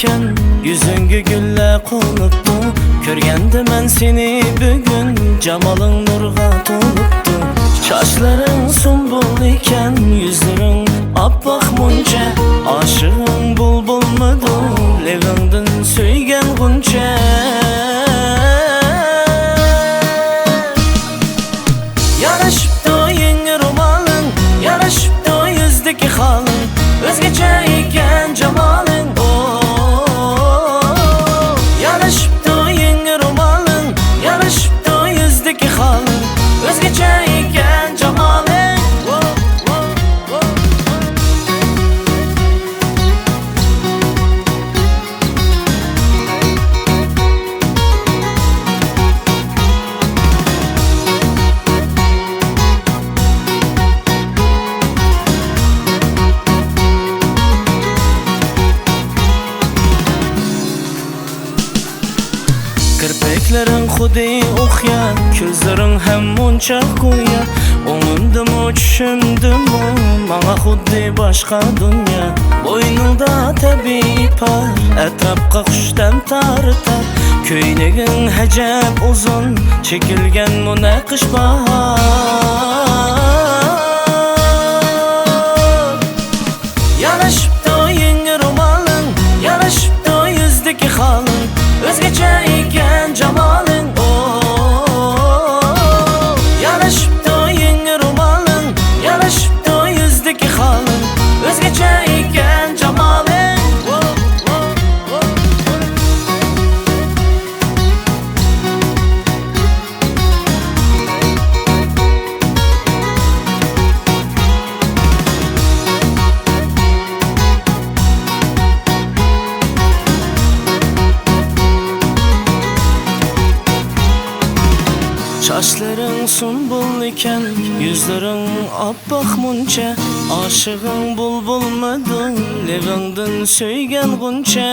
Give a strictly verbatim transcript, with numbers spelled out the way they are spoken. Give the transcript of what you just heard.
يۈزۈڭگە گۈللەر قونۇپتۇ، كۆرگەندە مەن سېنى بۈگۈن، جامالىڭ نۇرغا تولۇپتۇ. چاچلىرىڭ سۇمبۇل ئىكەن، يۈزلىرىڭ ئاپئاق مۇنچە، ئاشىقىڭ بۇلبۇلمىدۇ، لېۋىڭدىن سۆيگەن غۇنچە. يارىشىپتۇ يېڭى رومالىڭ، يارىشىپتۇ يۈزدىكى خالىڭ، ئۆزگىچە ئىكەن جامالىڭ، ئو. يارىشىپتۇ يېڭى رومالىڭ، يارىشىپتۇ يۈزدىكى خالىڭ، ئۆزگىچە ئىكەن جامالىڭ، ئو، ئو، ئو، ئو. كىرپىكلىرىڭ خۇددى ئوقيا، كۆزلىرىڭ ھەم مۇنچە گويا. ئوڭۇمدىمۇ، چۈشۈمدىمۇ، ماڭا خۇددى باشقا دۇنيا. بوينۇڭدا تەبىئىي پار، ئەتراپقا خۇشتەم تارتار. كۆينىكىڭ ھەجەپ ئۇزۇن، چېكىلگەنمۇ نەقىش باھار. يارىشىپتۇ يېڭى رومالىڭ، يارىشىپتۇ يۈزدىكى خالىڭ، ئۆزگىچە ئىكەن جامالىڭ، ئو. يارىشىپتۇ يېڭى رومالىڭ، يارىشىپتۇ يۈزدىكى خالىڭ، ئۆزگىچە ئىكەن جامالىڭ، ئو، ئو، ئو. چاچلىرىڭ سۇمبۇل ئىكەن، يۈزلىرىڭ ئاپئاق مۇنچە، ئاشىقىڭ بۇلبۇلمىدۇ، لېۋىڭدىن سۆيگەن غۇنچە.